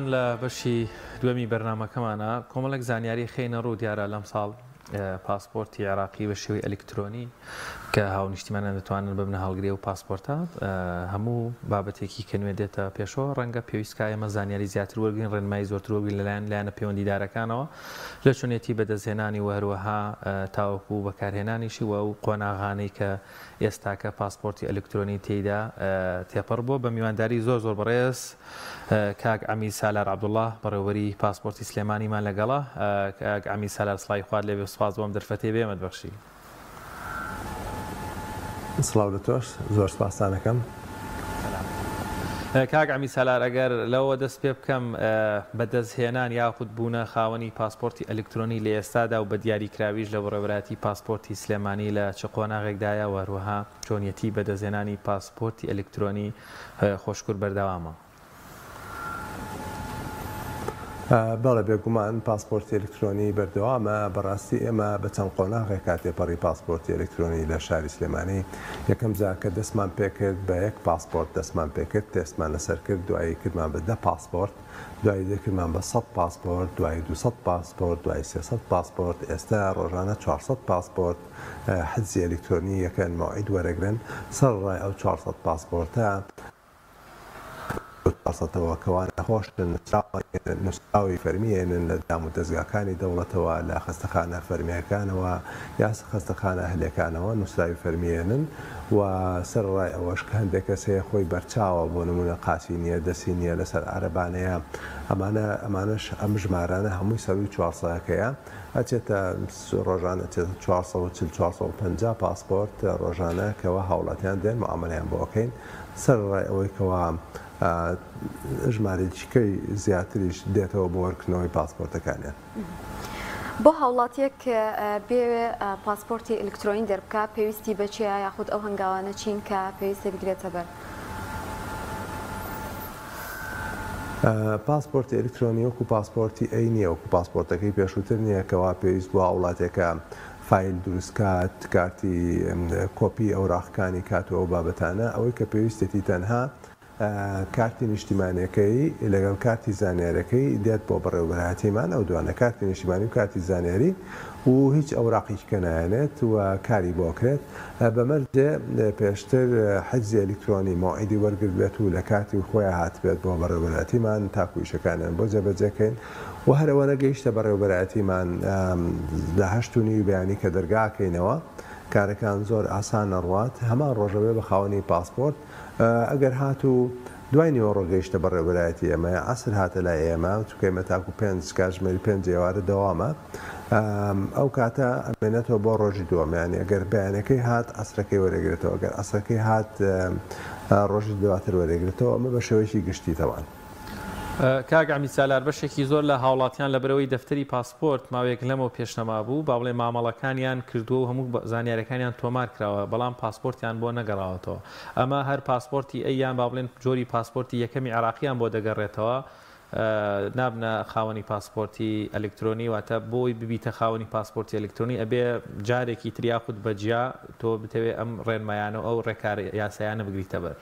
لە بەشی دووەمی بەرنامەکەمانا کۆمەڵێک زانیاری خەینە ڕوو، دیارە لەمساڵ پاسپۆرتی عێراقی بە شێوەی ئەلیکترۆنی کە هاونیشتیمانیان دەتوانن ببنە هەڵگری ئەو پاسپۆرتە، هەموو بابەتێکی کە نوێ دێتە پێشەوە ڕەنگە پێویست کا ئێمە زانیاری زیاتر وەرگرین، ڕێنمایی زۆرتر وەرگرین لەلایەن لایەنە پەیوەندیدارەکانەوە لە چۆنیەتی بەدەستهێنانی و هەروەها تاوەکو بەکارهێنانیشی و ئەو قۆناغانەی کە ئێستاکە پاسپۆرتی ئەلکترۆنی تێیدا تێپەڕ بووە. بە میوانداری زۆر زۆر بەڕێز کاک عەمید سالار عەبدوڵا بەڕێوەبەری پاسپۆرتی سلێمانیمان لەگەڵە. کاک عەمید سالار سڵاوی خوات لێبێ و سوپاس بۆ ئەم دەرفەتەی بە ئێمەت بەخشی. سڵاو لە تۆش، زۆر سوپاستان ئەکەم. کاک عەمید سالار ئەگەر لەوەوە دەست پێ بکەم بەدەستهێنان یاخود بوونە خاوەنی پاسپۆرتی ئەلکترۆنی لە ئێستادا و بە دیاریکراویش لە بەڕێوەبەرایەتی پاسپۆرتی سلێمانی لە چ قۆناغێکدایە و هەروەها چۆنیەتی بەدەستهێنانی پاسپۆرتی ئەلکترۆنی خۆشکور بەردەوامە؟ بەڵێ بێگومان پاسپۆرتی ئەلکترۆنی بەردەوامە، بەڕاستی ئێمە بە چەند قۆناغێکا تێپەڕی پاسپۆرتی ئەلکترۆنی لە شاری سلێمانی، یەکەم جار کە دەستمان پێکرد بە یەک پاسپۆرت دەستمان پێکرد تێستمان لەسەر کرد دوایی کردمان بە دە پاسپۆرت دوایی دەکردمان بە سەد پاسپۆرت دوایی 200 پاسپۆرت دوایی 300 پاسپۆرت ئێستا ڕۆژانە 400 پاسپۆرت حجزی ئەلکترۆنی یەکەن مەوعید وەرەگرن سەرەڕای ئەو 400 پاسپۆرتە سەتەوە کەوا نەخۆشن نوسراوی فەرمی ئێنن لە دام و دەزگاکانی دەوڵەتەوە لە خەستەخانە فەرمیەکانەوە یا خەستەخانە ئەهلیەکانەوە نوسراوی فەرمی ئێنن و سەرەڕای ئەوەش کە هەندێک کەس هەیە خۆی بەرچاوە بۆ نمونە قاچی نییە دەستی نییە لەسەر عەرەبانەیە ئەمانە ئەمانەش ئەم ژمارانە هەمووی سەروی چوارسەکەیە ئەچێتە ڕۆژانە ئەچێتە 440 450 پاسپۆرت ڕۆژانە کەوا هاوڵاتیان دێن معامەلەیان بۆ ئەکەین سەرەڕای ئەوەی کەوا ژمارەیەکی کەی زیاتریش دێتەوە بۆ وەرگرتنەوەی پاسپۆرتەکانیان. بۆ هاوڵاتیەک بێوێ پاسپۆرتی ئەلکترۆنی دەربکا پێویستی بە چیە یاخود ئەو هەنگاوانە چین کە پێویستە بیگرێتە بەر؟ پاسپۆرتی ئەلکترۆنی وەکو پاسپۆرتی ئەی نییە وەکو پاسپۆرتەکەی پێشووتر نییە کەوا پێویست بۆ هاوڵاتیەکە فایل دروست کات کارتی کۆپی ئەوراقەکانی کات و ئەو بابەتانە ئەوەی کە پێویستێتی تەنها کارتی نیشتیمانیەکەی لەگەڵ کارتی زانیارەکەی دێت بۆ بەڕێوەبەرایەتیمان ئەو دوانە کارتی نیشتیمانی و کارتی زانیاری و هیچ ئەوراقێکی کە نایەنێت و کاری بۆ کرێت بە مەرجێ پێشتر حجزی ئەلیکترۆنی مەوعیدی وەرگرت بێت و لە کاتی خۆیا هاتبێت بۆ بەڕێوەبەرایەتیمان تاکو ئیشەکانیان بۆ جێبەجێکەین و هەر ئەوەنە گەیشتە بەڕێوەبەرایەتیمان لە هەشت و نیوی بەیانی کە دەرگا ئەکەینەوە کارەکان زۆر ئاسان ئەڕوات هەمان ڕۆژ ئەبێ بە خاوەنی پاسپۆرت ئەگەر هاتوو دوای نیوەڕۆ گەیشتە بەڕێوەبەرایەتی ئێمە یا عەسر هاتە لای ئێمە چونکە ئێمە تاکو پێنج کاتژمێری پێنج ئێوارە دەوامە ئەو کاتە ئەمێنێتەوە بۆ ڕۆژی دووەم یانی ئەگەر بەیانەکەی هات عەسرەکەی وەرەگرێتەوە ئەگەر عەسرەکەی هات ڕۆژی دواتر وەرەگرێتەوە ئەمە بە شێوەیەکی گشتی تەوان. کاک عەمید سالار بەشێکی زۆر لە هاوڵاتیان لەبەرئەوەی دەفتەری پاسپۆرت ماوەیەک لەمەو پێش نەمابوو با بڵێ مامەڵەکانیان کردووە و هەموو زانیاریەکانیان تۆمار کراوە بەڵام پاسپۆرتیان بۆ نەگەڕاوەتەوە ئەمە هەر پاسپۆرتی ئەی یان با بڵێن جۆری پاسپۆرتی یەکەمی عێراقیان بۆ دەگەڕێتەوە نابنە خاوەنی پاسپۆرتی ئەلکترۆنی واتە بۆی ببیتە خاوەنی پاسپۆرتی ئەلکترۆنی ئەبێ جارێکی تر یاخود بە جیا تۆ بتەوێ ئەم ڕێنمایانە و ئەو ڕێکارە یاسایانە بگریتە بەر.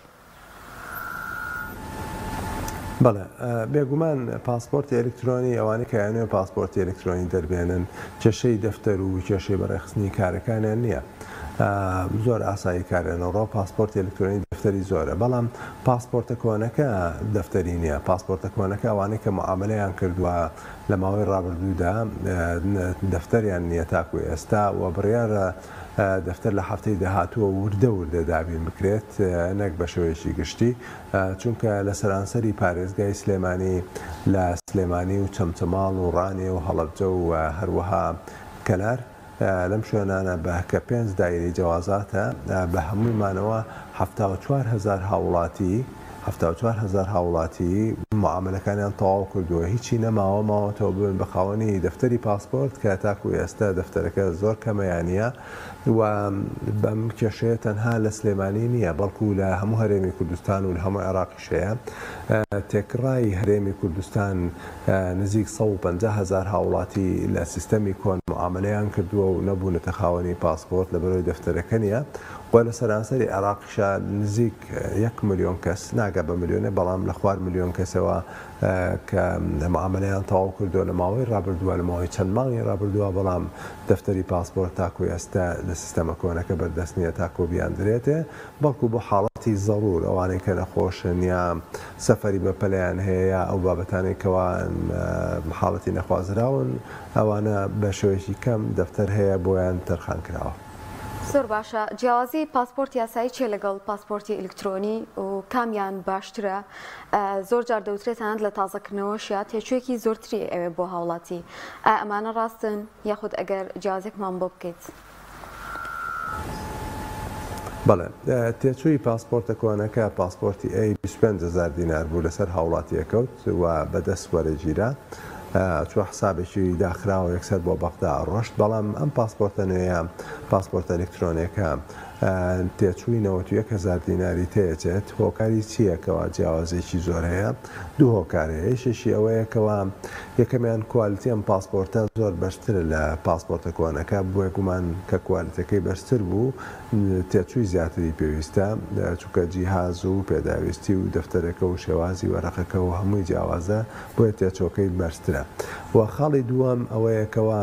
بەڵێ بێگومان پاسپۆرتی ئەلکترۆنی ئەوانەی کە ئەیانەوێت پاسپۆرتی ئەلکترۆنی دەربێنن کێشەی دەفتەر و کێشەی بەڕێخستنی کارەکانیان نییە زۆر ئاسایی کاریان ڕۆ پاسپۆرتی ئەلکترۆنی دەفتەری زۆرە بەڵام پاسپۆرتە کۆنەکە دەفتەری نییە پاسپۆرتە کۆنەکە ئەوانەی کە معاملەیان کردووە لە ماوەی ڕابردوودا دەفتەریان نییە تاکو ئێستا و بڕیارە دەفتەر لە هەفتەی داهاتووە وردە وردە دابین بکرێت نەک بە شێوەیەکی گشتی چونکە لە سەرانسەری پارێزگای سلێمانی لە سلێمانی و چەمچەماڵ و ڕانیە و هەڵەبجە و هەروەها کەلار لەم شوێنانە بە کە پێنج دایرەی جەوازاتە بە هەموومانەوە 74 هەزار هاوڵاتی 74 هەزار هاوڵاتی معامەلەکانیان تەواو کردووە هیچی نەماوە ماوەتەوە ببن بە خاوەنی دەفتەری پاسپۆرت کە تاکو ئێستا دەفتەرەکە زۆر کەمەیانە و بەم کێشەیە تەنها لە سلێمانی نییە بەڵکو لە هەموو هەرێمی کوردستان و لە هەموو عێراقیش هەیە تێکڕای هەرێمی کوردستان نزیک 150 هەزار هاوڵاتی لە سیستەمی کۆن. معامەلەیان کردووە و نەبوونەتە خاوەنی پاسپۆرت لەبەرئەوەی دەفتەرەکە نییە و لە سەرانسەری عێراقیشا نزیک یەک ملیۆن کەس ناگا بە ملیۆنێ بەڵام لە خوار ملیۆن کەسەوە کە معامەلەیان تەواو کردووە لە ماوەی ڕابردووە لە ماوەی چەند مانگی ڕابردووە بەڵام دەفتەری پاسپۆرت تاکو ئێستا لە سیستەمە کۆنەکە بەردەست نییە تاکو بیاندرێتێ بەڵکو بۆ حاڵەتی زەڕوور ئەوانەی کە نەخۆشن یا سەفەری بەپەلەیان هەیە یا ئەو بابەتانەی کەوا حاڵەتی نەخوازراون ئەوانە بە شێوەیەکی کەم دەفتەر هەیە بۆیان تەرخان کراوە. زۆر باشە جیاوازی پاسپۆرتی یاسایی چیە لەگەڵ پاسپۆرتی ئیلکترۆنی و کامیان باشترە؟ زۆر جار دەوترێت تەنانەت لە تازەکردنەوەشیا تێچوویەکی زۆرتری ئەوێ بۆ هاوڵاتی ئایا ئەمانە ڕاستن یاخود ئەگەر جیاوازێکمان بۆ بکەیت؟ بەڵێ تێچووی پاسپۆرتە کۆنەکە پاسپۆرتی A 25000 دینار بوو لەسەر هاوڵاتی ئەکەوت و بەدەست وەرەگیرا چوە حسابێکی داخراوە یەکسەر بۆ بەغدا ڕۆشت بەڵام ئەم پاسپۆرتە نوێیە پاسپۆرتە ئەلکترۆنێکە تێچووی 91000 دیناری تێچێت هۆکاری چییە کەوا جیاوازێکی زۆر هەیە دوو هۆکار هەیە، یەکێکی ئەوەیە کەوا یەکەمیان کوالیتی ئەم پاسپۆرتە زۆر بەرزترە لە پاسپۆرتە کۆنەکە، بێگومان کە کوالیتەکەی بەرزتر بوو تێچووی زیاتری پێویستە، چونکە جیهاز و پێداویستی و دەفتەرەکە و شێوازی وەرەقەکە و هەمووی جیاوازە، بۆیە تێچووەکەی بەرزترە. و خاڵی دووەم ئەوەیە کەوا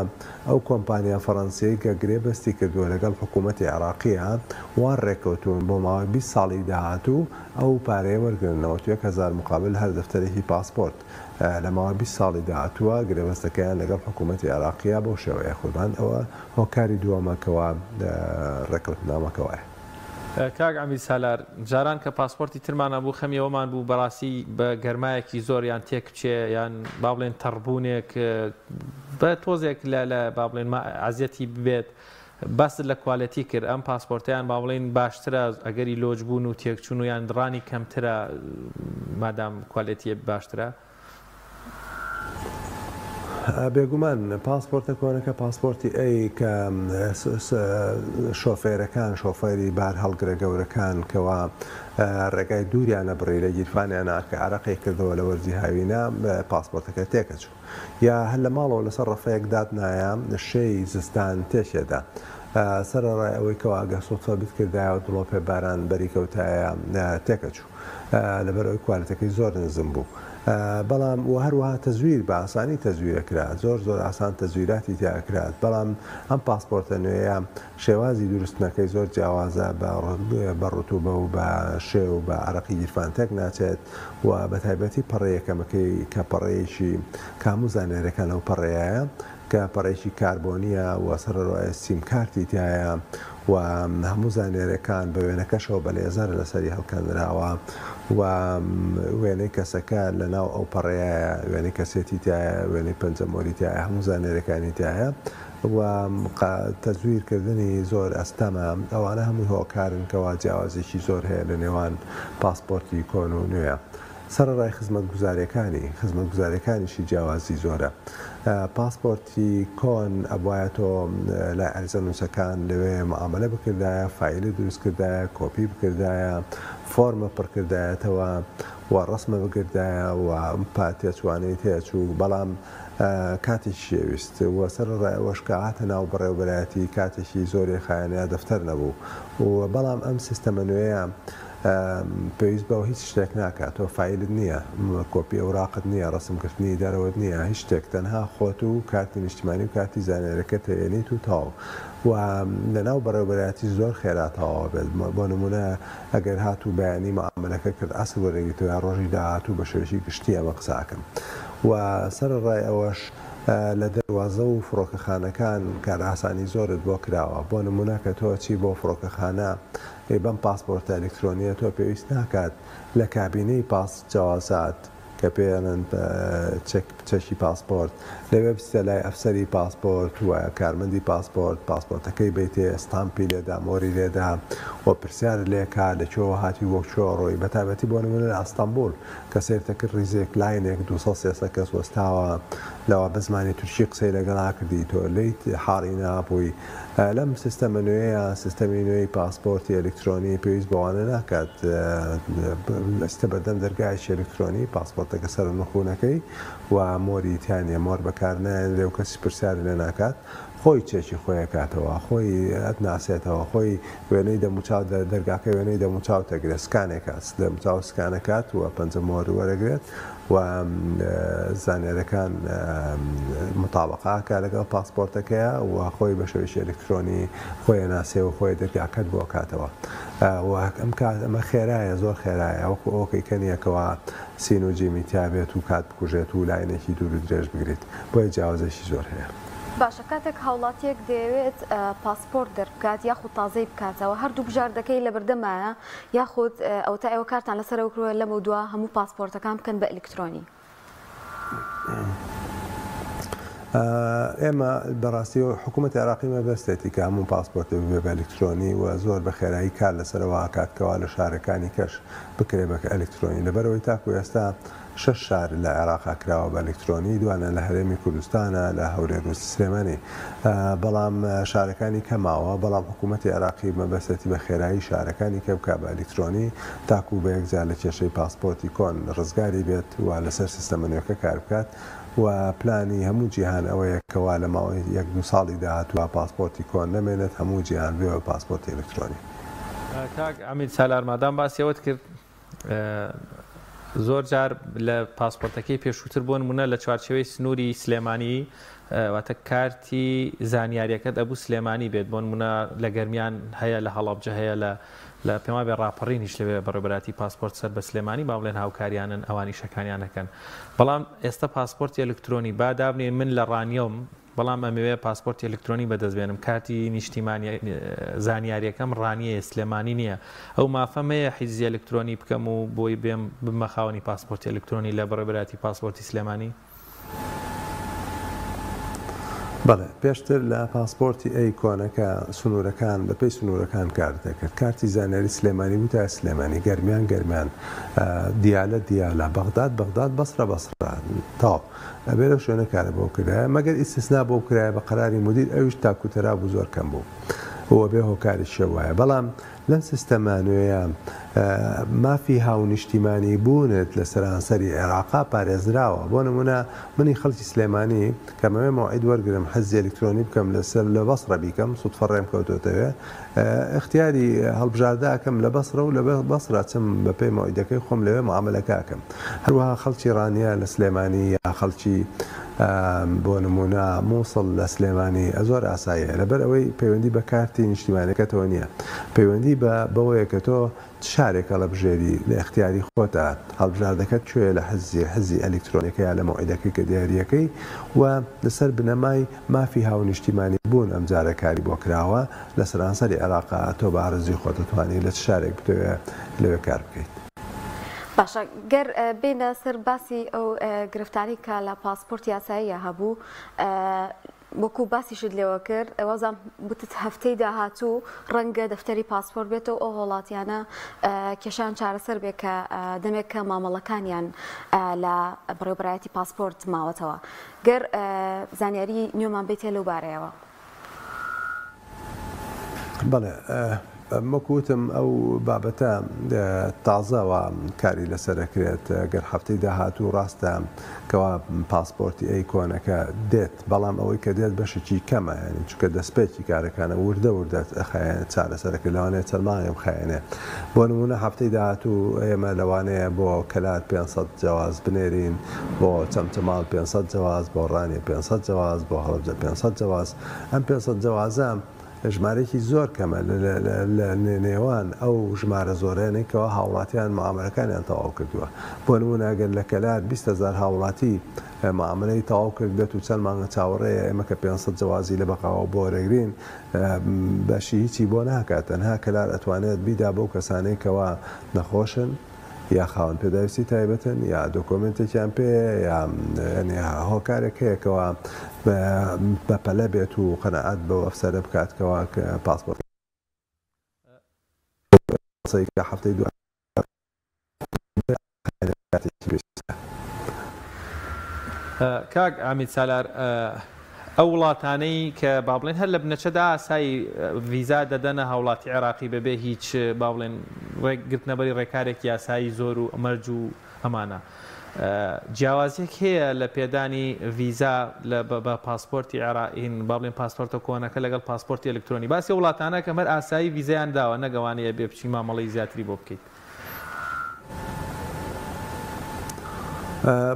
ئەو کۆمپانیا فەڕەنسیەی کە گرێبەستی کردووە لەگەڵ حکوومەتی عێراقییە وا ڕێککەوتوون بۆ ماوەی 20 ساڵی داهاتوو ئەو پارەیە وەرگرن، 91000 مقابل هەر دەفتەرێکی پاسپۆرت، لە ماوەی 20 ساڵی داهاتووە گرێبەستەکەیان لەگەڵ حکوومەتی عێراقییە بەو شێوەیە قوربان ئەوە هۆکاری دووەمە کەوا ڕێککەوتنامەکە وایە. کاک عەمید سالار، جاران کە پاسپۆرتی ترمان هەبوو خەمی ئەوەمان بوو بەڕاستی بە گەرمایەکی زۆر یان تێک بچێ یان با بڵێن تەڕبوونێک بە تۆزێک لە لە با بڵێن ئەزیەتی ببێت، باست لە کوالێتی کرد ئەم پاسپۆرتەیان با بڵێین باشترە ئەگەری لۆچ بوون و تێکچوون و یان دڕانی کەمترە مادام کوالێتیە باشترە؟ بێگومان پاسپۆرتە کۆنەکە پاسپۆرتی ئەی کە شۆفێرەکان شۆفێری بار هەڵگرە گەورەکان کەوا ڕێگای دووریانە بڕی لە گیرفانیانە کە عەرەقی کردەوە لە وەرزی هاوینە پاسپۆرتەکە تێکەچوو. یا هەر لە ماڵەوە لەسەر ڕەفەیەک داتنایە شێی زستان تێکێدا. سەرەڕای ئەوەی کەوا گەر سوتفە بتکردایە و دڵۆپێ باران بەری کەوتایە تێکەچوو. لەبەر ئەوەی کوالێتەکەی زۆر نزم بوو. بەڵام و هەروەها تەزویر بە ئاسانی تەزویرەکرا. زۆر زۆر ئاسان تەزویراتی تیا ئەکرات. بەڵام ئەم پاسپۆرتە نوێیە شێوازی دروستنەکەی زۆر جیاوازە بە ڕوتوبە و بە شێ و بە عەرەقی گیرفان تێک ناچێت. و بەتایبەتی پەڕەی یەکەمەکەی کە پەڕەیەکی کە هەموو زانیاریەکان لەو پەڕەیایە کە پەڕەیەکی کاربۆنیە و سەرەڕای سیم کارتی تیایە و هەموو زانیاریەکان بە وێنەکەشەوە بە لێزەر لەسەری هەڵکەنراوە و وێنەی کەسەکە لەناو ئەو پەڕەیایە وێنەی کەسێتی تیایە وێنەی پەنجەمۆری تیایە هەموو زانیاریەکانی تیایە و تەزویر کردنی زۆر ئەستەمە، ئەوانە هەمووی هۆکارن کەوا جیاوازیەکی زۆر هەیە لە نێوان پاسپۆرتی کۆن و نوێ. سەرەڕای خزمەتگوزاریەکانی، خزمەتگوزاریەکانیشی جیاوازی زۆرە. پاسپۆرتی کۆن ئەبوایە تۆ لای عەریزەنووسەکان لەوێ معامەلە بکردایە، فایلت دروست کردایە، کۆپی بکردایە، فۆرمە پڕکردایەتەوە و ڕەسمە بگردایە و تێچووانەی تێچوو، بەڵام کاتێکی ئەویست و سەرەڕای ئەوەش کە هاتە ناو بەڕێوەبەرایەتی کاتێکی زۆری خایەن یا دەفتەر نەبوو و بەڵام ئەم سیستەمە نوێیە پێویست بە هیچ شتێک ناکات تۆ فایلت نییە کۆپی ئەوراقت نییە ڕەسمگرتنی دەرەوەت نییە هیچ شتێک تەنها خۆت و کارتی نیشتمانی و کارتی زانیارەکەت هێنیت و تەواو و لەناو بەڕێوەبەرایەتی زۆر خێرا تەواو بێت بۆ نمونە ئەگەر هاتوو بەیانی معامەلەکە کرد عەسر وەرەگریتەوە یا ڕۆژی داهاتوو بە شێوەیەکی گشتی ئەمە قسە ئەکەم و سەرەڕای ئەوەش لە دەروازە و فڕۆکەخانەکان کارئاسانی زۆرت بۆ کراوە بۆ نمونە کە تۆ ئەچی بۆ فڕۆکەخانە بەم پاسپۆرتە ئەلکترۆنیە تۆ پێویست ناکات لە کابینەی پاس جەوازات کە پێی ئەڵێن چەک چەکی پاسپۆرت لەوێ بچیتە لای ئەفسەری پاسپۆرت و کارمەندی پاسپۆرت پاسپۆرتەکەی بەیتێ ستامپی لێدا مۆری لێدا و پرسیارت لێکا لە کوێوە هاتی و بۆ کوێوە ڕۆی بەتایبەتی بۆ نمونە لە ئەستەنبوڵ کە سەیرت ئەکرد ڕیزێک لاینێک 200 300 کەس وەستاوە لەوە بە زمانی تورکی قسەی لەگەڵا کردی تۆ لێیت حاڕی نابووی لەم سیستەمە نوێیە، سیستەمی نوێی پاسپۆرتی ئەلیکترۆنی پێویست بەوانە ناکات ئەچیتە بەردەم دەرگایەکی ئەلیکترۆنی پاسپۆرتەکە سەر نخونەکەی و مۆری تیا نیە مۆر بەکار نایەنرێ و کەسیش پرسیارت لێ ناکات. خۆی چێکی خۆی ئەکاتەوە، خۆی ئەتناسێتەوە، خۆی وێنەی دەموچاو دەرگاکە وێنەی دەموچاوت ئەگرێت، سکانێکات، دەموچاو سکان ئەکات و پەنجە مۆر وەرەگرێت و زانیاریەکان متابەقە ئەکات لەگەڵ پاسپۆرتەکەیا و خۆی بە شێوەیەکی ئەلکترۆنی خۆی ئەناسێ و خۆی دەرگاکەت بۆ ئەکاتەوە و ئەم کات ئەمە خێرایە زۆر خێرایە وەکو ئەوەکەی کە نییە کەوا سین و جیمی تیا بێت و کات بکوژێت و لاینێکی دوور و درێژ بگریت بۆیە جیاوازێکی زۆر هەیە. باشە کاتێک هاوڵاتیەک دەیەوێت پاسپۆرت دەربکات یاخود تازەی بکاتەوە هەردوو بژاردەکەی لەبەردەمایە یاخود ئەوەتا ئێوە کارتان لەسەرەوە کردوە لەمەودوا هەموو پاسپۆرتەکان بکەن بە ئەلکترۆنی؟ ئێمە بەڕاستی حکوومەتی عێراقی مەبەستێتی کە هەموو پاسپۆرتێ ببێ بە ئەلکترۆنی و زۆر بە خێرایی کار لەسەرەوە ئەکات کەوا لە شارەکانی کەش بکرێ بە ئەلکترۆنی لەبەرئەوەی تاکو ئێستا شەش شار لە عێراقا کراوە بە ئەلکترۆنی، دوانە لە هەرێمی کوردستانە لە هەولێر و سلێمانی، بەڵام شارەکانی کە ماوە، بەڵام حکوومەتی عێراقی مەبەستێتی بە خێرایی شارەکانی کە بکا بە ئەلکترۆنی تاکوو بە یەکجار لە کێشەی پاسپۆرتی کۆن ڕزگاری بێت و لەسەر سیستەمە نوێکە کار بکات و پلانی هەموو جیهان ئەوەیە کەوا لە ماوەی یەک دوو ساڵی داهاتووا پاسپۆرتی کۆن نەمێنێت هەموو جیهان ببێ بە پاسپۆرتی ئەلکترۆنی. کاک عەمید سالار مادام باسی ئەوەت کرد زۆر جار لە پاسپۆرتەکەی پێشووتر بۆ نمونە لە چوارچێوەی سنووری سلێمانی واتە کارتی زانیاریەکەت ئەبوو سلێمانی بێت بۆ نمونە لە گەرمیان هەیە لە هەڵەبجە هەیە لە لە پێما بێ ڕاپەڕینیش لەوێ بەڕێوەبەراتی پاسپۆرت سەر بە سلێمانی با بڵێن هاوکاریانن ئەوان ئیشەکانیان ئەکەن بەڵام ئێستا پاسپۆرتی ئەلکترۆنی با دابنێین من لە ڕانیەوم بەڵام ئەمەوێ پاسپۆرتی ئەلکترۆنی بەدەست بێنم کارتی نیشتیمانی زانیاریەکەم ڕانیەیە سلێمانی نییە ئەو مافەم هەیە حیجزی ئەلکترۆنی بکەم و بۆی بێم ببمە خاوەنی پاسپۆرتی ئەلکترۆنی لە بەڕێوەبەرایەتی پاسپۆرتی سلێمانی؟ بەڵێ پێشتر لە پاسپۆرتی ئەی کۆنەکە سنوورەکان بەپێی سنوورەکان کارت دەکرد کارتی زانیاری سلێمانی بووتایە سلێمانی گەرمیان گەرمیان دیالە دیالە بەغداد بەغداد بەسرە بەسرە تەواو ئەبێ لەو شوێنە کارە بۆ بکردایە مەگەر ئیستسنا بۆ بکرایە بە قەراری مودیر ئەویش تاک و تەرا بوو زۆر کەم بوو و بێ هۆکاریشە وایە بەڵام لەم سیستەمە نوێیە مافی هاونیشتیمانی بوونت لە سەرانسەری عێراقا پارێزراوە بۆ نمونە منی خەڵکی سلێمانی کە مەوێ مەوعید وەرگرم حجزی ئەلیکترۆنی بکەم لەسەر لە بەسڕە بیکەم سوتفە ڕێم کەوتۆتەوێ ئیختیاری هەڵبژاردە ئەکەم لە بەسڕە و لە بەسڕە ئەچم بە پێی مەوعیدەکەی خۆم لەوێ معامەلەکە ئەکەم هەروەها خەڵکی ڕانیە لە سلێمانی یا خەڵکی بۆ نموونە موسڵ لە سلێمانی زۆر ئاساییە لەبەر ئەوەی پەیوەندی بە کارتی نیشتیمانەکەتەوە نییە پەیوەندی بە بەوەیە کە تۆ چ شارێک هەڵەبژێری لە ئیختیاری خۆتە هەڵبژاردەکەت کوێیە لە حزی حزی ئەلیکترۆنیەکە یا لە مەوعیدەکەی کە دیاریەکەی و لەسەر بنەمای مافی هاونیشتیمانی بوون ئەمجارە کاری بۆ کراوە لە سەرانسەری عێراقا تۆ بە ئارەزووی خۆت دەتوانی لە چ شارێک بتەوێ لەوێ کار بکەیت. باشە گەر بێینە سەر باسی ئەو گرفتانەی کە لە پاسپۆرتی یاساییە هەبوو وەکو باسیشت لێوە کرد وازام وتت هەفتەی داهاتوو ڕەنگە دەفتەری پاسپۆرت بێتەوە ئەو هاوڵاتیانە کێشان چارەسەر بێ کە دەمێک کە مامەڵەکانیان لە بەڕێوەبەرایەتی پاسپۆرت ماوەتەوە گەر زانیاری نوێمان بیتێ لەو بارەیەوە. بەڵێ وەکو وتم ئەو بابەتە تازە وا کاری لەسەر ئەکرێت گەر هەفتەی داهاتوو ڕاستە کەوا پاسپۆرتی ئەی کۆنەکە دێت بەڵام ئەوەی کە دێت بەشێکی کەمە یانی چونکە دەستپێکی کارەکانە وردە وردە ئەخایەنێت چارەسەرەکە لەوانەیە چەند مانگێک بخایەنێ بۆ نموونە هەفتەی داهاتوو ئێمە لەوانەیە بۆ کەلار 500 جەواز بنێرین بۆ چەمچەماڵ 500 جەواز بۆ ڕانیە 500 جەواز بۆ هەڵەبجە 500 جەواز ئەم 500 جەوازە ژمارەیەکی زۆر کەمە لە نێوان ئەو ژمارە زۆرەیانەی کەوا هاوڵاتیان معامەلەکانیان تەواو کردووە. بۆ نموونە ئەگەر لە کەلار 20 هەزار هاوڵاتی معامەلەی تەواو کردبێت و چەند مانگە چاوەڕێیە ئێمە کە 500 جەوازی لە بەغاوە بۆ وەرەگرین بەشی هیچی بۆ ناکات تەنها کەلار ئەتوانێت بیدا بەو کەسانەی کەوا نەخۆشن یا خاوەن پێداویستی تایبەتن یا دۆکۆمێنتێکیان پێیە یا یانی هۆکارێک هەیە کەوا بە پەلە بێت و قەناعەت بەو ئەفسەرە بکات کەوا پاسپۆرت کە هەفتەی دوای کاک عەمید سالار ئەو وڵاتانەی کە با بڵێن هەر لە بنەچەدا ئاسایی ڤیزا دەدەنە هاوڵاتی عێراقی بەبێ هیچ با بڵێن ڕێک گرتنەبەری ڕێکارێکی یاسایی زۆر و مەرج و ئەمانە. جیاوازیەک هەیە لە پێدانی ڤیزا لە بە پاسپۆرتی عێراقین با بڵێن پاسپۆرتە کۆنەکە لەگەڵ پاسپۆرتی ئەلکترۆنی باسی وڵاتانە کە مەر ئاسایی ڤیزایان داوە نەک ئەوانەی ئەبێ بچی مامەڵەی زیاتری بۆ بکەیت.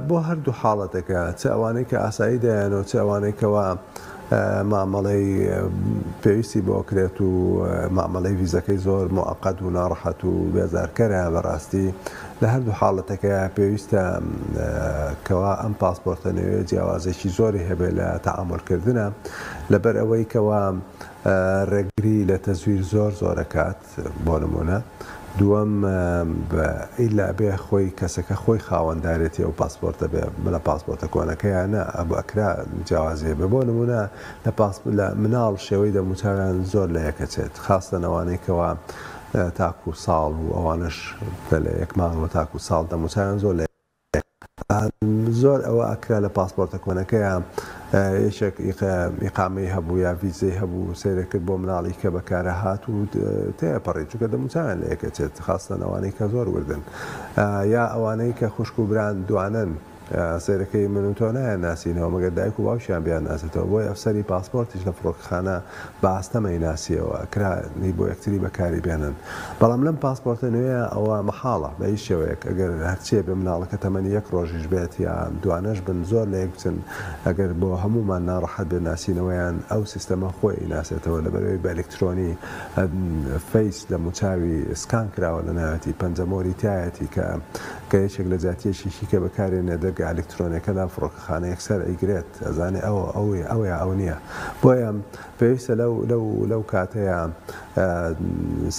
بۆ هەردوو حاڵەتەکە چ ئەوانەی کە ئاسایی دەیانەوە چ ئەوانەی کەوا مامەڵەی پێویستی بۆ کرێت و مامەڵەی ڤیزەکەی زۆر موعەقەد و ناڕەحەت و بێزارکەرە بەڕاستی لە هەردوو حاڵەتەکەیا پێویستە کەوا ئەم پاسپۆرتە نوێیە جیاوازێکی زۆری هەبێت لە تەعامول کردنا لەبەر ئەوەی کەوا ڕێگری لە تەزویر زۆر زۆرەکات بۆ نمونە دووەم ئیلا ئەبێ خۆی کەسەکە خۆی خاوەندارێتی ئەو پاسپۆرتە بێ لە پاسپۆرتە کۆنەکەیا نا ئەبوو ئەکرا جیاوازی هەبێ بۆ نمونە لە پاس لە مناڵ شێوەی دەموچاویان زۆر لە یەکەچێت خاستەن ئەوانەی کەوا تاکو ساڵ و ئەوانەش لە یەک مانگەوە تاکو ساڵ دەموچاویان زۆر لە زۆر ئەوە ئەکرا لە پاسپۆرتە کۆنەکەیا یەکێک ئیقامەی هەبوو یا ڤیزەی هەبوو سەیرە کرد بۆ مناڵی کە بەکارە هات و تێپەڕی چونکە دەموچاویان لە یەکەچێت خاستەن ئەوانەی کە زۆر وردن یا ئەوانەی کە خوشک و بران دوانەن سەیرەکەی من و تۆ نایان ناسینەوە مەگەر دایک و باوکیان بیان ناسێتەوە بۆیە ئەفسەری پاسپۆرتیش لە فڕۆکەخانە بە ئاستەم ئەیناسیەوە ئەکرا بۆ یەکتری بەکاری بێنن بەڵام لەم پاسپۆرتە نوێیە ئەوە مەحاڵە بە هیچ شێوەیەک ئەگەر هەرچیە بێ مناڵەکە تەمەنی یەک ڕۆژیش بێت یا دوانەش بن زۆر لە یەک بچن ئەگەر بۆ هەموومان ناڕەحەت بێت ناسینەوەیان ئەو سیستەمە خۆی ئەیناسێتەوە لەبەرئەوەی بە ئەلکترۆنی face دەموچاوی scan کراوە لە ناوێتی پەنجەمۆری تایەتی کە کە یەکێک لە جیاتیەکی کە بەکارێنێ دەرگا ئەلکترۆنیەکە لە فڕۆکەخانە یەکسەر ئەیگرێت ئەزانێ ئەوە ئەوەیە ئەوە ئەو نییە بۆیە پێویستە لەو لەو لەو کاتەیا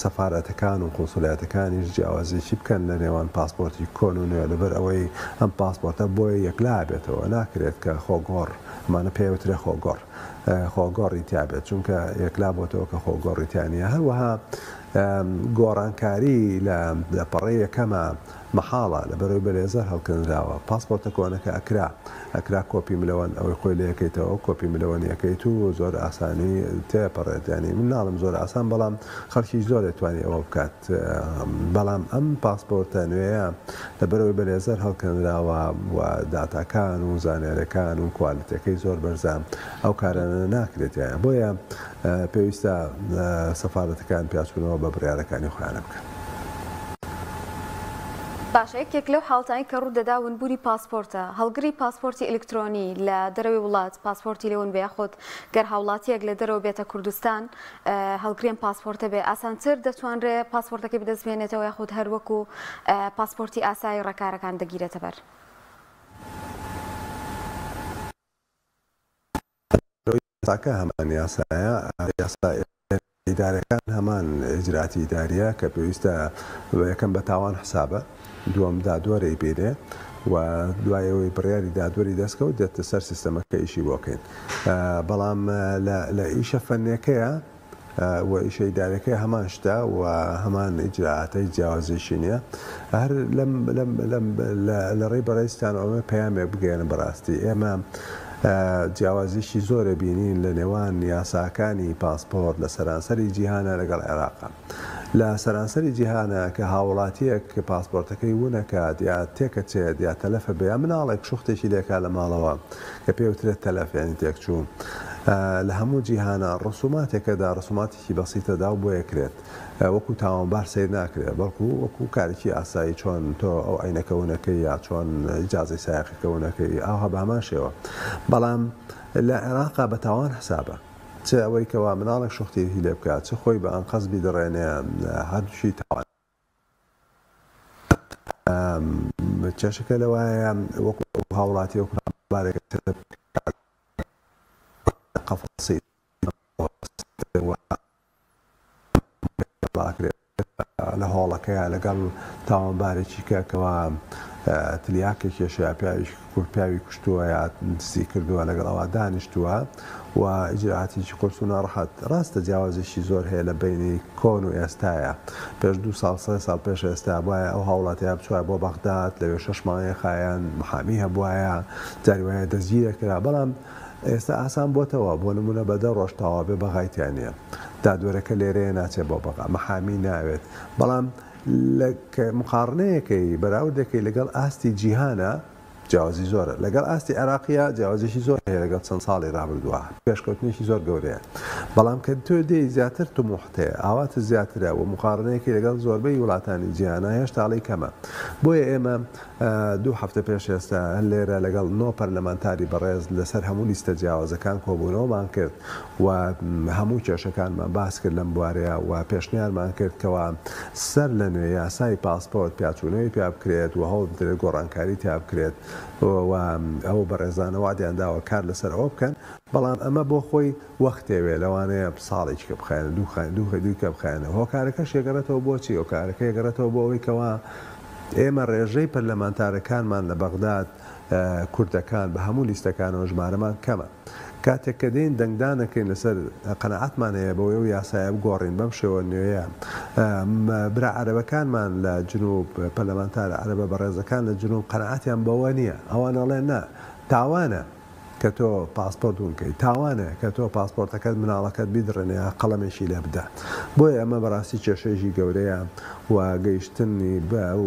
سەفارەتەکان و قونسولیاتەکانیش جیاوازیی بکەن لە نێوان پاسپۆرتی کۆن و نوێ لەبەر ئەوەی ئەم پاسپۆرتە بۆیە یەکلا بێتەوە ناکرێت کە خۆگۆڕ ئەمانە پێوترێ خۆگۆڕ خۆگۆڕی تیا بێت چونکە یەکلا بۆتەوە کە خۆگۆڕی تیا نییە هەروەها گۆڕانکاری لە لە پەڕەی یەکەمە مەحاڵە لەبەرئەوەی بە لێزەر هەڵکەنراوە پاسپۆرتە کۆنەکە ئەکرا ئەکرا کۆپی ملەوەن ئەوەی خۆی لێ ئەکەیتەوە کۆپی ملەوەنی ئەکەیت و زۆر ئاسانی تێپەڕێت یانی من ناڵێم زۆر ئاسان بەڵام خەڵکیش زۆر ئەتوانی ئەوە بکات بەڵام ئەم پاسپۆرتە نوێیە لەبەرئەوەی بە لێزەر هەڵکەنراوە و داتاکان و زانیاریەکان و کوالتیەکەی زۆر بەرزە ئەو کارانە ناکرێت یان بۆیە پێویستە سەفارەتەکان پیاچوونەوە بە بڕیارەکانی خۆیانە بکەن. باشە یەکێک لەو حاڵەتانەی کە ڕوودەدا ونبوونی پاسپۆرتە، هەڵگری پاسپۆرتی ئەلکترۆنی لە دەرەوەی وڵات پاسپۆرتی لێ ون بێ یاخود گەر هاوڵاتیەک لە دەرەوە بێتە کوردستان هەڵگری ئەم پاسپۆرتە بێ ئاسانتر دەتوانرێ پاسپۆرتەکەی بەدەست بهێنێتەوە یاخود هەر وەکو پاسپۆرتی ئاسایی ڕێکارەکان دەگیرێتە بەر؟ یاساکە هەمان یاسایە، یاسا ئیدارەکان هەمان ئیجراتی ئیداریە کە پێویستە یەکەم بە تاوان حسابە، دووەم دادوەر ئەیبینێ و دوای ئەوەی بڕیاری دادوەری دەستکەوت دێتە سەر سیستەمەکە ئیشی بۆ کەین. بەڵام لە ئیشە فەنیەکەیە و ئیشە ئیداریەکەی هەمان شتە و هەمان ئیجرائاتە هیچ جیاوازیەکی نیە. هەر لەم لەم لەم لە ڕێی بەڕێزتان ئەمە پەیامێک بگەیەنم بەڕاستی ئێمە جیاوازیەکی زۆرە بینین لە نێوان یاساکانی پاسپۆرت لە سەرانسەری جیهانە لەگەڵ عێراقا. لە سەرانسەری جیهانە کە هاوڵاتیەک پاسپۆرتەکەی ونەکات یا تێکەچێت یا تەلەفە بێ یا مناڵێک شوختێکی لێکا لە ماڵەوە کە پێ وترێت تەلەف یانی تێکچوو لە هەموو جیهانە ڕسوماتێکەدا ڕسوماتێکی بەسیتەدا و بۆیەکرێت وەکو تاوانبار سەیر ناکرێت بەڵکو وەکو کارێکی ئاسایی چۆن تۆ ئەو عەینەکە ونەکەی یا چۆن ئیجازەی سایەقەکە ونەکەی ئاوها بە هەمان شێوە بەڵام لە عێراقا بە تاوان حسابە چ ئەوەی کەوا مناڵێک شوختیی لێ بکات چ خۆی بە ئەنقەست بیدڕێنێ هەردووکی تاوانە. کێشەکە لەوایە وەکو هاوڵاتی وەکو بارێک قەفەسی ئەکرێت لە هۆڵەکەیا لەگەڵ تاوانبارێکی کە کەوا تلیاکێک کێشەیە پیاوی پیاوی کوشتووە یا دزی کردووە لەگەڵ ئەوە دانیشتووە و ئیجرائاتێکی قورس و ناڕەحەت ڕاستە جیاوازێکی زۆر هەیە لە بەینی کۆن و ئێستایا پێش دوو ساڵ سێ ساڵ پێش ئێستا بوایە ئەو هاوڵاتیە بچوایە بۆ بەغداد لەوێ شەش مانگێ خایان محامی هەبوایە جاری وایە دەستگیر ئەکرا بەڵام ئێستا ئاسان بۆتەوە بۆ نمونە بە دە ڕۆژ تەواو بێ بەغای تیا نیە دادوەرەکە لێرەیە ناچێ بۆ بەغا محامی ناوێت بەڵام. لە کە مقاڕنەیەکەی بەراوردەکەی لەگەڵ ئاستی جیهانا جیاوازی زۆرە لەگەڵ ئاستی عێراقیا جیاوازیی زۆر هەیە لەگەڵ چەند ساڵی ڕابردووە پێشکەوتنێکی زۆر گەورەیە بەڵام کە تۆ دێی زیاتر تموحت هەیە ئاواتت زیاترە و مقاڕنەیەکەی لەگەڵ زۆربەی وڵاتانی جیهانا هێشتا ئەڵێی کەمە بۆیە ئێمە دوو هەفتە پێش ئێستا لێرە لەگەڵ نۆ پەرلەمانتاری بەڕێز لەسەر هەموو لیستە جیاوازەکان کۆبوونەوەمان کرد و هەموو کێشەکانمان باس کرد لەم بوارەیە و پێشنیارمان کرد کەوا سەر لە نوێ یاسای پاسپۆرت پیاچوونەوەی پیا بکرێت و هەوڵ بدرێت گۆڕانکاری تیا بکرێت و ئەو بەڕێزانە وەعدیان داوە کار لەسەر ئەوە بکەن بەڵام ئەمە بۆ خۆی وەختێوێ لەوانەیە ساڵێکی کە بخایەنێ دوو دووی کە بخایەنێ هۆکارەکەش یەگەڕێتەوە بۆچی هۆکارەکە یەگەڕێتەوە بۆ ئەوەی کەوا ئێمە ڕێژەی پەرلەمانتارەکانمان لە بەغداد کوردەکان بە هەموو لیستەکانەوە ژمارەمان کەمە. کاتێک کە دێین دەنگدان ئەکەین لەسەر قەناعەتمان هەیە بەوەی ئەو یاسایە بگۆڕین بەم شێوە نوێیە برا عەرەبەکانمان لە جنوب پەرلەمانتارە عەرەبە بەڕێزەکان لە جنوب قەناعەتیان بەوە نییە ئەوان ئەڵێن نا تاوانە کە تۆ پاسپۆرت ون کەی تاوانە کە تۆ پاسپۆرتەکەت مناڵەکەت بیدڕێنێ یا قەڵەمێکی لێ بدە بۆیە ئەمە بەڕاستی کێشەیەکی گەورەیە و گەیشتنی بە ئەو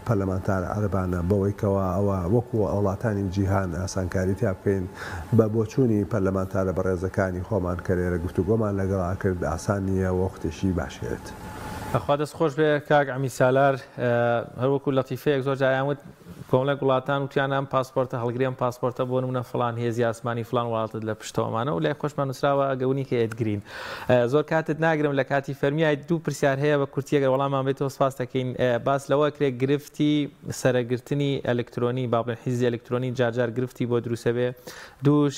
پەرلەمانتارە عەرەبانە بەوەی کەوا ئەوە وەکو وڵاتانی جیهان ئاسانکاری تیا بکەین بە بۆچوونی پەرلەمانتارە بەڕێزەکانی خۆمان کە لێرە گفتوگۆمان لەگەڵا کرد ئاسان نییە و وەختێکی باشی ئەوێت. خوا دەست خۆش بێ کاک عەمید سالار هەروەکو لەتیفەیەک زۆر جار ئەیان وت کۆمەڵێک وڵاتان وتیانە ئەم پاسپۆرتە هەڵگری ئەم پاسپۆرتە بۆ نمونە فڵان هێزی ئاسمانی فڵان وڵاتت لە پشتەوەمانە و لای خۆشمان نووسراوە ئەگەونی کە ئێدگرین زۆر کاتت ناگرم لە کاتی فەرمیای دوو پرسیار هەیە بە کورتی ئەگەر وەڵامان بێتەوە سپاس دەکەین باس لەوە کرێ گرفتی سەرەگرتنی ئەلکترۆنی با بڵێن حیزی ئەلکترۆنی جارجار گرفتی بۆ دروسە بێ دووش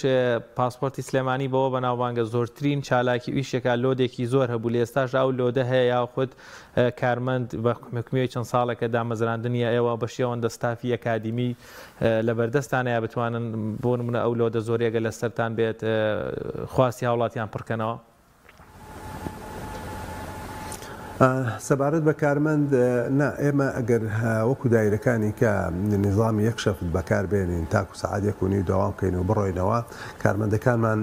پاسپۆرتی سلێمانی بەوە بەناوبانگە زۆرترین چالاکی ئیشێکا لۆدێکی زۆر هەبوو لە ئێستاش ئەو لۆدە هەیە یاخود کارمەند بە حکومیەوەی چەند ساڵێکە دامەزراندنیە ئێوە بەشی ئەوەندە ستافی ئەکادیمی لەبەردەستانەیە بتوانن بۆ نمونە ئەو لۆدە زۆریەگە لەسەرتان بێت خواستی هاوڵاتیان پڕکەنەوە؟ سەبارەت بە کارمەند نا ئێمە ئەگەر وەکو دایرەکانی کە نیزامی یەک شەفت بەکار بێنین تاکو سەعات یەک و نیو دەوام کەین و بڕۆینەوە کارمەندەکانمان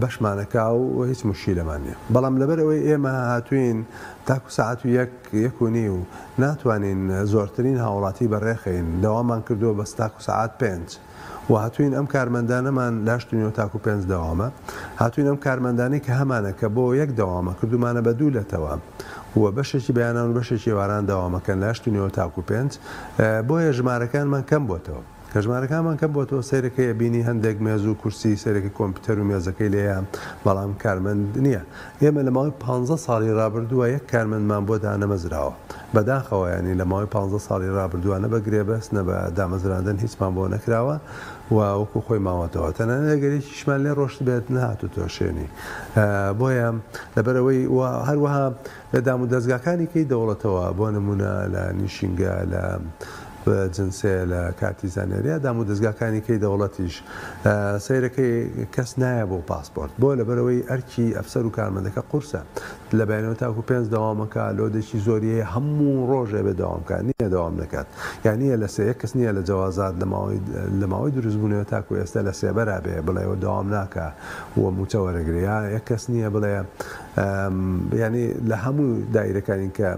بەشمانەکا و هیچ موشکیلەمان نیە بەڵام لەبەر ئەوەی ئێمە هاتوین تاکو سەعات و یەک یەک و نیو ناتوانین زۆرترین هاوڵاتی بەڕێخەین دەوامان کردووە بەس تاکو سەعات پێنج و هاتوین ئەم کارمەندانەمان لە هەشت و نیوە تاکو پێنج دەوامە هاتوین ئەم کارمەندانەی کە هەمانە کە بۆ یەک دەوامە کردومانە بە دوو لەتەوە و بەشێکی بەیانان و بەشێکی ئێواران دەوامەکەن لە هەشت و نیوە تاکو پێنج بۆیە ژمارەکانمان کەم بۆتەوە. کە ژمارەکانمان کەم بۆتەوە سەیرەکەی ئەبینی هەندێک مێز و کورسی سەیرەکەی کۆمپیوتەر و مێزەکەی لێیە بەڵام کارمەند نییە ئێمە لە ماوەی پانزە ساڵی ڕابردووە یەک کارمەندمان بۆ دانەمەزراوە بەداخەوە یانی لە ماوەی پانزە ساڵی ڕابردووە نە بە گرێبەست نە بە دامەزراندن هیچمان بۆ نەکراوە و وەکو خۆی ماوەتەوە تەنانەت ئەگەر یەکیشمان لێ ڕۆشتبێت نەهاتووتەوە شوێنی بۆیە لەبەرئەوەی و هەروەها لە دامودەزگاکانی کەی دەوڵەتەوە، بۆ نموونە لە نیشینگە، لە جنسێ، لە کارتی زانیاری یا دامودەزگاکانی کەی دەوڵەتیش سەیرەکەی کەس نایە بۆ پاسپۆرت. بۆ؟ لەبەرئەوەی ئەرکی ئەفسەر و کارمەندەکە قورسە. لە بەیانەوە تاکو پێنج دەوامەکا، لۆدێکی زۆری هەیە هەموو ڕۆژێ بێ دەوام بکات. نییە دەوام نەکات. یا نییە لە سێ یەک کەس نییە لە جەوازات لە ماوەی لە ماوەی دروستبوونەوە تاکو ئێستا لە سێبەرا بێ بڵێ دەوام ناکا و مووچە وەرەگرێ. یا یەک کەس نییە بڵێ یانی لە هەموو دایرەکانی کە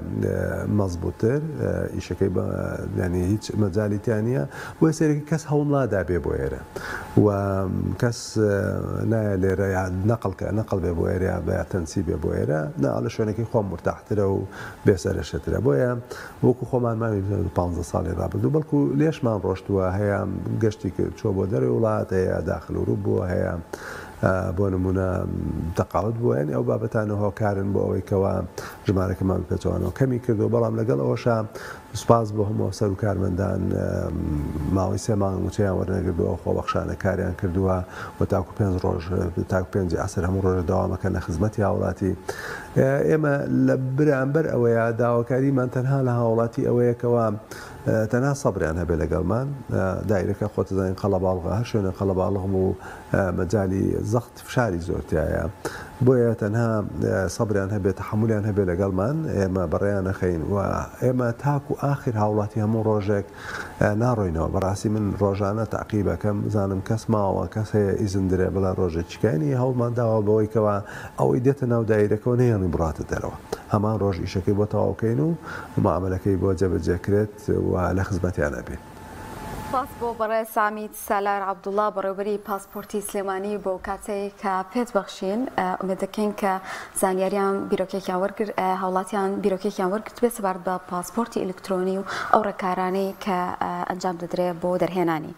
مەزبوتتر ئیشەکەی ینی هیچ مەجای تیا نییە بۆ سەرێکی کەس هەوڵ نادا بێ بۆ ئێرە و کەس نایە لێرە یا نەقڵکە نەقڵ بێ بۆ ئێرە بە تەنسی بێ بۆ ئێرە نا لە شوێنەکەی خۆم مرتاحترە و بێسەرەشەترە بۆیە وەکو خۆمان ماوی 15 ساڵی ڕابردوو بەڵکو لێشمان ڕۆشتووە هەیە گەشتی کرد چوە بۆ دەرەوەی وڵات هەیە داخل ئوروپ بووە هەیە بۆ نموونە تەقاعود بووە یانی ئەو بابەتانە هۆکارن بۆ ئەوەی کەوا ژمارەکەمان بەپێچەوانەوە کەمی کردووە بەڵام لەگەڵ ئەوەشا سوپاس بۆ هەموو ئەفسەر و کارمەندان ماوەی سێ مانگ مووچەیان وەرنەگردووە خۆبەخشانە کاریان کردووە و تاکو پێنج ڕۆژ تاکو پێنجی عەسر هەموو ڕۆژە دەوامەکەن لە خزمەتی هاوڵاتی ئێمە لە برامبەر ئەوەیە داواکاریمان تەنها لە هاوڵاتی ئەوەیە کەوا تەنها سەبریان هەبێ لەگەڵمان دایرەکە خۆتەزانین قەڵەباڵغە هەر شوێنە قەڵەباڵغ بوو مەجالی زەخت فشاری زۆر تیایە بۆیە تەنها سەبریان هەبێت تەحەمولیان هەبێت لەگەڵمان ئێمە بەڕێیان ئەخەین و ئێمە تاکو ئاخر هاوڵاتی هەموو ڕۆژێک ناڕۆینەوە بەڕاستی من ڕۆژانە تەعقیبەکەم بزانم کەس ماوە کەس هەیە ئیزن درێ بڵێ ڕۆژێکی کانی هەوڵمان داوە بەوەی کەوا ئەوەی دێتە ناو دایرەکەوە نەیەڵین بڕاتە دەرەوە هەمان ڕۆژ ئیشەکەی بۆ تەواوکەین و معامەلەکەی بۆ جێبەجێ کرێت و لە خزمەتیان ئەبین. سوپاس بۆ بەڕێز عەمید سالار عەبدوڵا بەڕێوبەری پاسپۆرتی سلێمانی بۆ کاتەی کە پێت بەخشین ئومێد دەکەین کە زانیاریان بیرۆکێکیان وەرگر هاوڵاتیان بیرۆکێکیان وەرگرتبێت سەبارەت بە پاسپۆرتی ئەلکترۆنی و ئەو ڕێکارانەی کە ئەنجام دەدرێت بۆ دەرهێنانی.